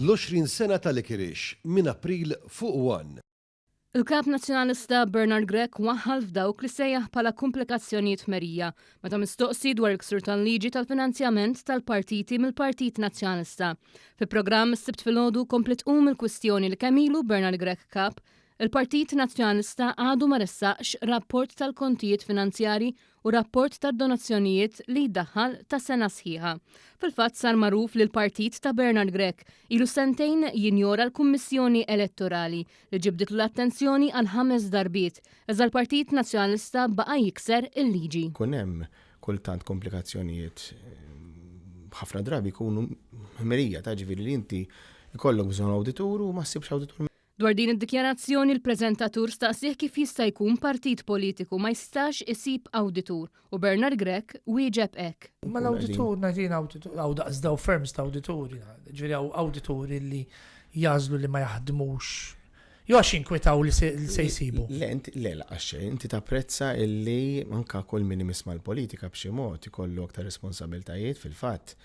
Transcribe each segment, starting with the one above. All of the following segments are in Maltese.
L-20 sena ta' Licorice minn April fuq One. Il-Kap Nazzjonalista Bernard Grech waħħal f'dawk li sejjaħ bħala kumplikazzjonijiet f'merija meta mistoqsi dwar il-ksur tal-liġi tal-finanzjament tal-partiti mill-Partit Nazzjonalista. Fi programm is-Sibt filgħodu kompliet tqum il-kwistjoni li kemm ilu Bernard Grech Kap, il-Partit Nazzjonalista għadu ma ressaqx rapport tal-kontijiet finanzjarji u rapport tad-donazzjonijiet li jdaħħal ta' sena sħiħa. Fil-fatt sar magħruf li l-partit ta' Bernard Grech ilu sentejn jinjora l-Kummissjoni Elettorali li ġibditlu l-attenzjoni għal ħames darbiet, iżda l-Partit Nazzjonalista baqa' jikser il-liġi. Ikun hemm kultant komplikazzjonijiet ħafna drabi jkunu ħmerija ta' ġifieri li inti jkollok bżonn awditur u ma ssibx awditur. Dwar din id-dikjarazzjoni l-preżentatur staqsieh kif jista' jkun partit politiku ma jistax isib awditur u Bernard Grech wieġeb hekk. Imma l-awditur ngħid jien awditur, hawn daqs daw firms ta' awdituri, ġifieri hawn awdituri li jagħżlu li ma jaħdmux jew għax jinkwetaw li se jsibu. Le, inti le laqas xejn, inti tapprezza illi anke kull min imiss mal-politika b'xi mod ikollu aktar responsabiltajiet fil-fatt.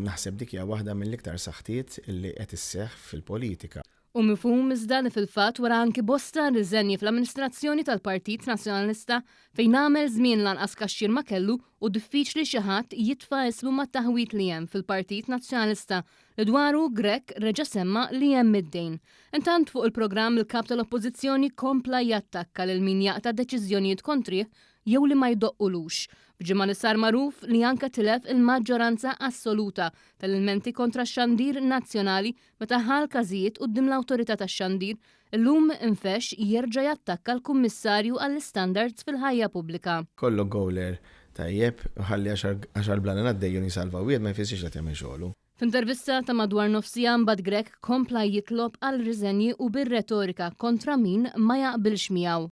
Naħseb dik hija waħda mill-iktar saħtiet illi qed isseħħ fil-politika. Hu mifhum iżda li fil-fatt wara anki bosta riżenji fl-amministrazzjoni tal-Partit Nazzjonalista fejn għamel żmien lanqas kaxxier ma kellu u diffiċli xi ħadd jitfa' ismu mat-taħwid li hemm fil-Partit Nazzjonalista li dwaru Grech reġa' semma li hemm id-dejn. Intant fuq il-programm il-Kap tal-Oppożizzjoni kompla jattakka lil min jaqta' deċiżjonijiet kontrih jew li ma jdoqqulux. F'ġimgħa li sar magħruf li anke tilef il-maġġoranza assoluta tal-ilmenti kontra x-xandir nazzjonali Meta ħa l-każijiet quddiem l-Awtorità tax-Xandir, illum infexx jerġa' jattakka l-Kummissarju għall-Istandards fil-Ħajja Pubblika. Kollok gowler tajjeb u ħalli għaxar blalen għaddejjin u jsalva wieħed ma jfissirx li qed jagħmel xogħlu. F'intervista ta' madwar nofs siegħa mbagħad Grech kompla jitlob għal riżenji u bir-retorika kontra min ma jaqbilx miegħu.